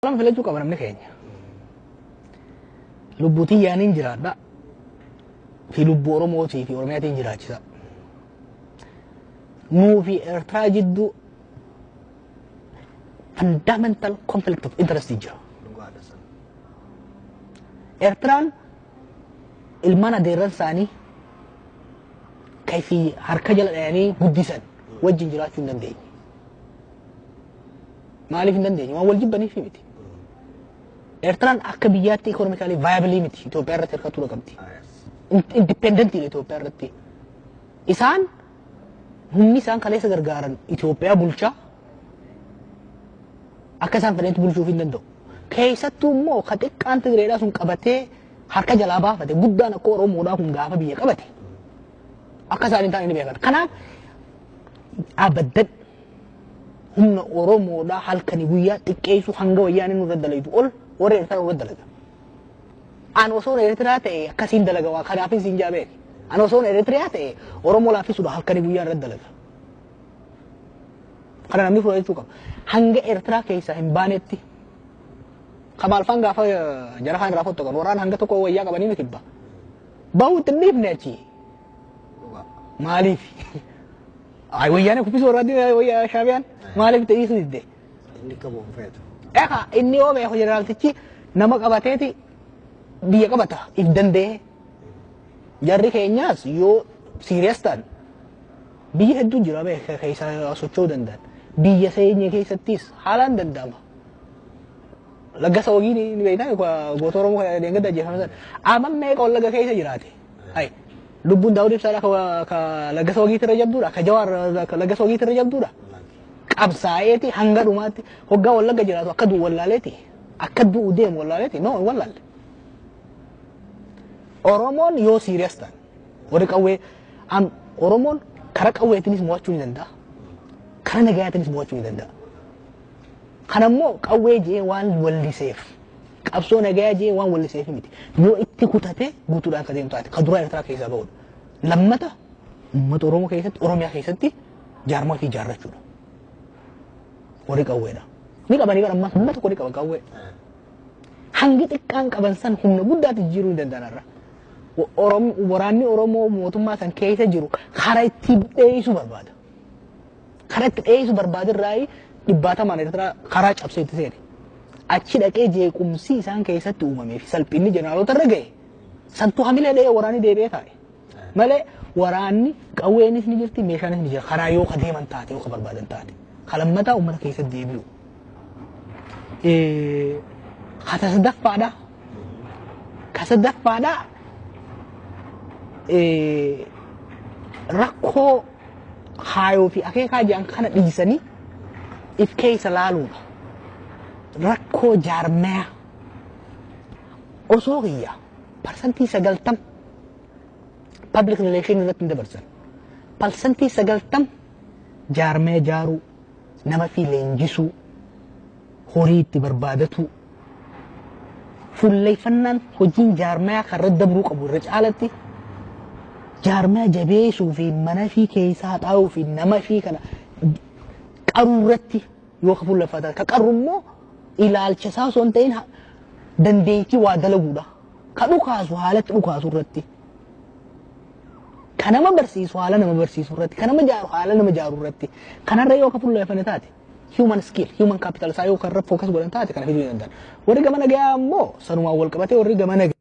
Lama filachuu qaba namni keenya. Lubbuu xiyyaaniin jiraadha. Fi lubbuu Oromootii fi Oromiyaatiin jiraachisa. Nuu fi Eertiraa jidduu fundamental conflict of interest jira. Eertiraan ilmaan adeerran isaanii kayfii harka jala dhayanii guddisan wajjin jiraachuu hin dandeenye. Maaliif hin dandeenye? Waan wal jibbaniif miti. Eertiraan akka biyyaatti economically viable miti. Itoophiyaa irratti hirkatuu qabdi. Independentiidha Itoophiyaa irratti. Isaan humni isaan kaleessa gargaaran Itoophiyaa bulchaa akka isaan fedhanitti bulchuuf hin danda'u. Keessattuu immoo ka xiqqaan Tigireedhaa sun qabatee harka jalaa baafate guddaan akka Oromoodhaa kun gaafa biyya qabate akka isaan hin taane ni beekan. Kanaaf abaddan humna Oromoodhaa halkanii guyyaa xiqqeessuu hanga wayyaaneen nurra dalaytu ol warra Eertiraa nurra dalaga. An osoo Eertiraa ta'e akkasiin dalaga waa kanaafin siin jaa beeki. An osoo Eertiraa ta'e Oromoo laaffisuudha halkanii guyyaa irra dalaga. Kana namni fudhachuu qaba. Hanga Eertiraa keessaa hin baanetti Kamaalfaan gaafa jara kaan irraa fottoqan warraan hanga tokko wayyaa qabanii ni kibba. Bahuu itti hin dhiifne achi. Maaliif? Ay, wayyaanee kuffisuu barbaaddi wayyaa Shaabiyaan maaliif itti dhiisuu didde? Inni qabu hin feetu. Egaa inni yoo beeku jeneraaltichi nama qabateeti biyya qabata if danda'ee. Jarri keenyaas yoo serious ta'an biyya hedduu jira beeka keessa socho'uu danda'an. Biyya seenya keessattis haalaan danda'ama. Laggasa Wagii ni beektaa, goota Oromoo kan deengadda ajjeefame sana. Amma meeqa Wallaga keessa jiraate? Hai, lubbuun Daawud Ibsaadha ka Laggasa Wagiitti irra jabduudha, ka Jawaar ka Laggasa Wagiitti irra jabduudha. Qabsaa'eeti hanga dhumaatti hoggaa Wallaga jiraatu akka du'u wallaaleeti. Akka du'u deemu wallaaleeti. No, hin wallaalle. Oromoon yoo serious ta'an warri qawwee am Oromoon karaa qawweetiinis mo'achuu ni danda'a. Karaa nagayaatiinis mo'achuu ni danda'a. Kanammoo qawwee jee waan walliseef, qabsoo nagayaa jee waan walliseef miti. Yoo itti kutate guutuudhaan ka deemu taate ka duraa Eertiraa keessaa ba'udha. Lammata uummata Oromoo keessatti, Oromiyaa keessatti jaarmaa fi ijaarrachuudha. Warri qawweedha. Ni qabanii bara ammaa humna tokko ni qaban qawwee. Hangi xiqqaan qaban san humna guddaatti jijjiiruu ni danda'an irra. Waraanni Oromoo mootummaa san keessa jiru karaa itti dheeyisuu barbaada. Karaa itti dheeyisuu barbaadirraa dhibbaatamaan Eertiraa karaa cabsee itti seene. Achi dhaqee jeequmsi isaan keessatti uumamee fi salphinni jeneraalota irra ga'e. Santuu hamilee dha'ee waraanni deebi'ee taa'e. Malee waraanni qawweenis ni jirti, meeshaanis ni jira. Karaa yoo ka deeman taate, yoo ka barbaadan taate. Kalammataa uummata keessatti deebi'u. Ka sadaffaadha. Ka sadaffaadha rakkoo haayoo fi akeekaa jedhan kana dhiisanii if keessa laaluudha. Rakkoo jaarmaya osoo kiyya 90% public relation irratti hin dabarsan. 90% jaarmaya jaaruu, nama fi leenjisuu, horii itti barbaadatu, fuulleeffannaan hojiin jaarmaya kan irratti dabruu qabu irra caalatti jaarmaya jabeessuu fi mana fi keessaa haxaa'uu fi nama fi kana qaruu irratti yoo ka fuulleffatan, ka qarru immoo ilaalcha isaa osoo hin ta'in dandeettii waa dalaguudha. Ka dhukaasu haalatti dhukaasu irratti. Ka nama barsiisu haala nama barsiisu irratti. Ka nama jaaru haala nama jaaru irratti. Kanarra yoo ka fuulleffatan taate, human skill, human capital isaa yoo kan irra focus godhan taate, kana fiduu ni danda'an. Warri gama nagayaa immoo sanumaan wal qabatee warri gama nagayaa